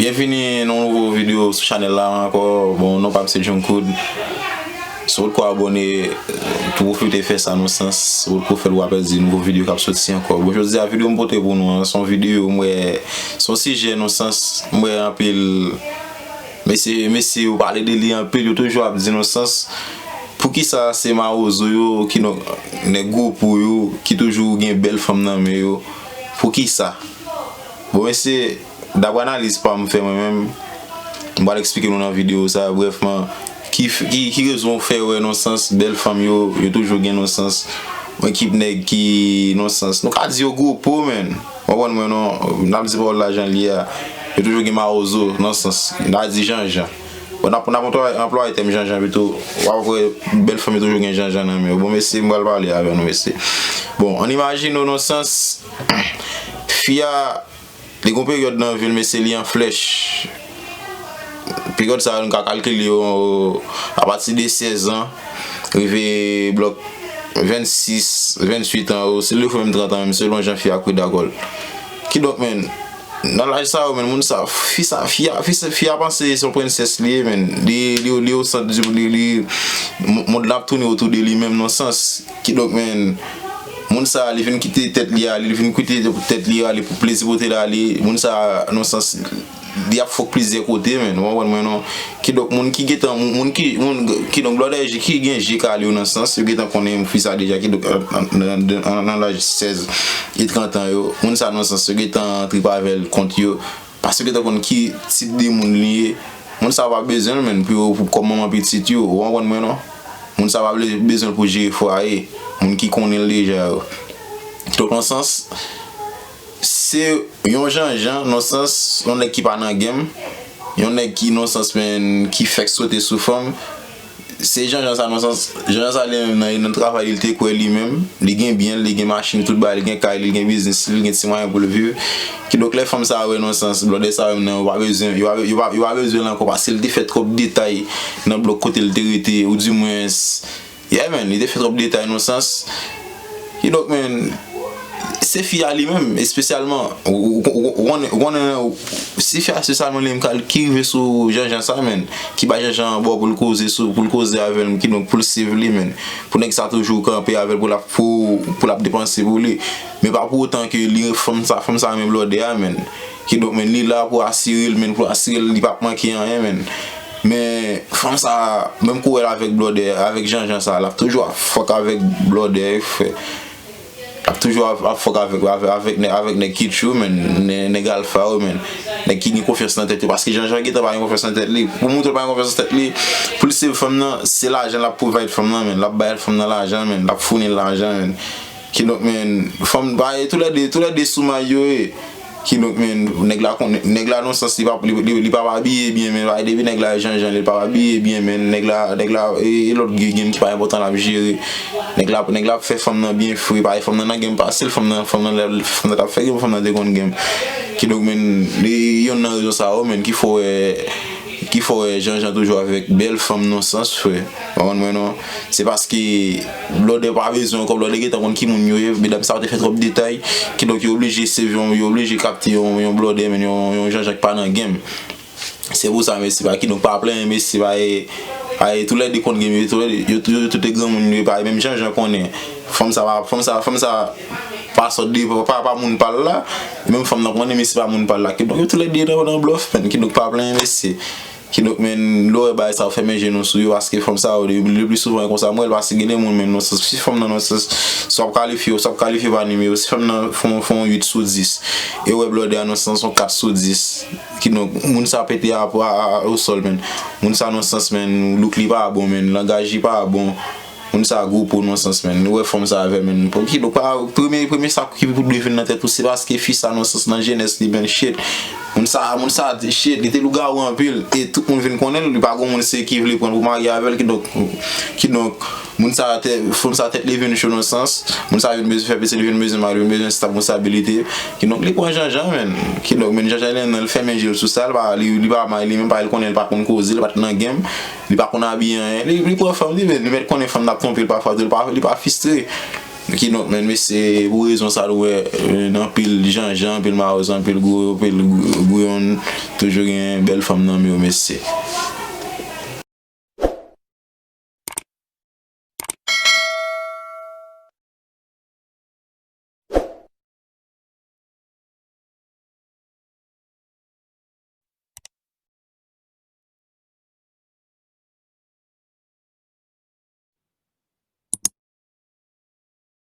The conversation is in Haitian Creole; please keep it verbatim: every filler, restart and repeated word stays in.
Byenvini nan yon nouvo videyo sou chanèl la ankò. Bon, non pa m se John Cood. Si w potko abòne, tou pwofite fè sa nan yon sans. Si w potko fè l, w a pèdi nouvo videyo k ap soti ankò. Bon, jodi a videyo m pote pou nou an, se yon videyo m wè, se yon sijè nan yon sans, m wè anpil mesye, mesye yo pale de li anpil, yo toujou ap di nan yon sans, poukisa se mawozo yo, kidonk nèg gwo po yo, ki toujou gen bèl fanm nan men yo? Poukisa? Bon, mesye, daprè analiz pa m fè mwen menm, m pral eksplike nou nan videyo sa, brèfman, ki, ki, ki rezon fè wè nan yon sans, bèl fanm yo, yo toujou gen nan yon sans, yon ekip nèg ki nan yon sans, nou ka di yo gwo po, menn. W konprann mwen non, n ap di pawòl la jan l ye a. Yo toujou gen mawozo nan sans, n a di janjan. Bon, n ap, n ap anplwaye, anplwaye tèm janjan pito. W ap wè bèl fanm yo toujou gen janjan nan men yo. Bon, mesye, m pral pale avè nou, mesye. Bon, ann imajine w nan sans, fi a, li gon peryòd nan vi l, mesye, li an flèch. Peryòd sa a, nou ka kalkile yo apati de sèz an, rive blòk vennsis, venntuit an, ou si l fè menm trant an, menm selon jan fi a kwè dakò l. Kidonk, menn, nan laj sa yo, menn, moun sa, fi sa, fi a, fi sa, fi a panse se yon prensès li ye, menn. Li, li, li o sant di, li, li, mo-, mond la ap tounen otou de li menm nan sans. Kidonk, menn, moun sa, li vin kite tèt li ale, li vin kite tèt li ale pou plezi pote l ale. Moun sa, nan sans, li ap fòk plizyè kote, menn, ou konprann mwen non. Kidonk, moun ki gentan, moun, moun ki, moun, kidonk, blòdè ki gen je kale yo nan sans, yo gentan konnen fi sa deja, kidonk, nan, nan, nan, nan laj sèz e trant an yo, moun sa nan sans, yo gentan trip avè l kont yo, paske yo gentan konn ki tip de moun li ye. Moun sa pa bezwen l, menn, pou yo, pou kòm manman pitit yo, ou konprann mwen non. Moun sa pa bezwen l pou jere fwaye, moun ki konnen l deja yo. Donk, nan sans, se yon janjan, nan sans, yon nèg ki pa nan game, yon nèg ki, nan sans, menn, ki fèk sote sou fanm. Se janjan sa, nan sans, janjan sa li menm nan, nan travay li, li te kwè li menm, li gen byen l, li gen machin, tout bagay, li gen kay li, li gen biznis li, li gen ti mwayen pou l viv. Kidonk, lè fanm sa wè, nan sans, blòdè sa menm nan, yo pa bezwen, yo pa, yo pa, yo pa bezwen l ankò, paske li te fè twòp detay nan blòk kote l te rete, ou dimwens, yeah, menn, li te fè twòp detay nan sans. Kidonk, menn, se fi a li menm, espesyalman, ou, ou, ou, ou konnen, ou konnen, si fi a espesyalman li menm ki rive sou janjan sa, menn, ki bay janjan an bò pou l koze sou, pou l koze avè l, kidonk pou l save li, menn, pou nèg sa toujou kanpe avè l, pou l ap, pou, pou l ap depanse pou li. Men pa pou otan ke li, fanm sa, fanm sa renmen blòdè a, menn. Kidonk, menn, li la pou asire l, menn, pou asire l, li p ap manke anyen, menn. Men, fanm sa, menm kou wè l avèk blòdè, avèk janjan sa, l ap toujou ap fòk avèk blòdè, frè. L ap toujou ap, ap fòk avèk, avèk, avèk nèg, avèk nèg ki tchou, menn, nè-, nèg alfa yo, menn. Nèg ki gen konfyans nan tèt yo, paske janjan gentan pa gen konfyans nan tèt li. Pou montre l pa gen konfyans nan tèt li, pou l save fanm nan, se lajan l ap provide fanm nan, menn. L ap bay fanm nan lajan, menn. L ap founi l lajan, menn. Kidonk, menn, fanm, ba, e toulède, toulède sou may yo ye. Kidonk, menn, nèg la konn, nèg la nan sans li pa, li, li, li pa abiye byen, menn, ba, depi nèg la janjan, li pa abiye byen, menn, nèg la, nèg la, e, e lòt game ki pa enpòtan l ap jere. Nèg la, nèg la ap fè fanm nan byen fre, paske fanm nan nan game pase l, fanm nan, fanm nan, lè fanm nan t ap fè game, fanm nan te konn game. Kidonk, menn, e, yonn nan rezon sa yo, menn, ki fè w wè, ki fè w wè janjan toujou avèk bèl fanm nan sans, frè. Ou konprann mwen non? Se paske blòdè pa bezwen ankò, blòdè gentan konn ki moun yo ye, medam sa yo te fè twòp detay, kidonk yo oblije save yon, yo oblije kapte yon, yon blòdè, menn, yon, yon janjan ki pa nan game. Se pou sa, mesye, pa, kidonk pa plenyen, mesye, pa, e, pa, e, toulède konn game yo, toulède, yo, yo, yo tout te granmoun, yo pa, menm janjan konnen. Fanm sa pa, fanm sa, fanm sa pa sòt de, pa, pa, pa moun pa l la, menm fanm nan konnen, mesye, pa moun pa l la, kidonk yo toulède nan, nan blòf, menn, kidonk pa plenyen, mesye. Kidonk, menn, lè w wè bagay sa yo, fèmen je nou sou yo, paske fanm sa yo, le, le pli souvan, e konsa m wè l, paske gen de moun, menn, nan sans, si fanm nan, nan sans, si w ap kalifye, si w ap kalifye pa nimewo, si fanm nan fè yon, fè yon uit sou dis, e w wè blòdè a, nan sans, yon kat sou dis, kidonk, moun sa pete a, a, a, osòl, menn. Moun sa, nan sans, menn, look li pa bon, menn, langaj li pa bon. Moun sa gwo po nan sans, menn. Ou wè fanm sa avè l, menn. Pou kidonk, pa, premye, premye sa ki pou dwe vin nan tèt ou, se paske fi sa nan sans, nan jenès li, menn, shit. Moun sa, moun sa, shit, li te lougawou anpil. E tout moun vin konnen l, li pa gon moun se ki vle pran l pou marye avè l, kidonk, kidonk, moun sa, tè, fanm sa tèt li vin cho nan sans. Moun sa vin bezwen fè pitit, li vin bezwen marye, li vin bezwen stabilite. Kidonk, li pran janjan, menn. Kidonk, menn, janjan li nan, li fèmen je l sou sa, li pa, li, li pa may, li menm pa, li konnen, li pa konn koze, li pa t nan game. Li pa konn abiye anyen. Li, li pran fanm li, men li mèt konnen fanm nan ap twonpe l pafwa tou, li pa, li pa fristre. Kidonk, men, mesye, pou rezon sa, nou wè, euh, nan pil janjan, pil mawozo, pil gwo, pil gwo, gwo, toujou gen bèl fanm nan men yo, mesye.